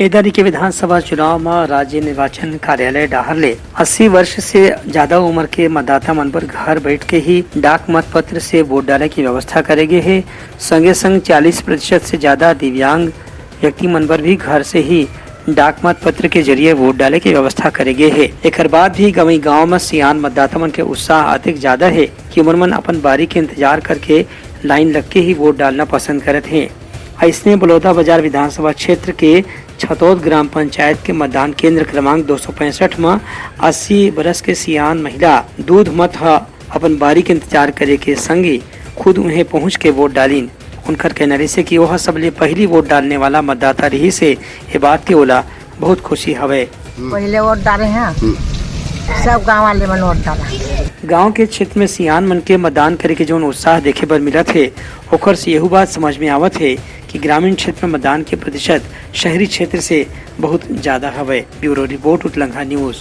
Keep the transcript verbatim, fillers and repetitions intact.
ए दरी के विधानसभा चुनाव म राज्य निर्वाचन कार्यालय डहार ले अस्सी वर्ष से ज्यादा उम्र के मतदाता मन बर घर बैठ के ही डाक मत पत्र से वोट डाले के व्यवस्था करे गे हे। संगे संग चालीस प्रतिशत से ज्यादा दिव्यांग व्यक्ति मन बर भी घर से ही डाक मत पत्र के जरिए वोट डाले के व्यवस्था करे गे हे। एकर बाद भी गंवई गांव म सियान मतदाता मन के उत्साह अतेक ज्यादा हे कि ओमन मन अपन बारी के इंतजार करके लाइन लग के ही वोट डालना पसंद करत हे। अइसने बलौदाबाजार विधानसभा क्षेत्र के छतौद ग्राम पंचायत के मतदान केंद्र क्रमांक दो सौ पैंसठ म अस्सी बरस के सियान महिला दूध मत ह अपन बारी के इंतजार करे के संग ही खुद उहें पहुंच के वोट डालिन। उनकर कहना रहिसे कि ओह सबले पहिली वोट डालने वाला मतदाता रहिसे, ए बात के ओला बहुत खुशी हवय। पहिले वोट डाले हैं, सब गांव वाले मन वोट डाला। गांव के क्षेत्र में सियान मन के मतदान करे के जौन उत्साह देखे बर मिलत हे, ओकर से यहू बात समझ में आवत हे कि ग्रामीण क्षेत्र में मतदान के प्रतिशत शहरी क्षेत्र से बहुत ज्यादा हवय। Bureau report, Utlangha news.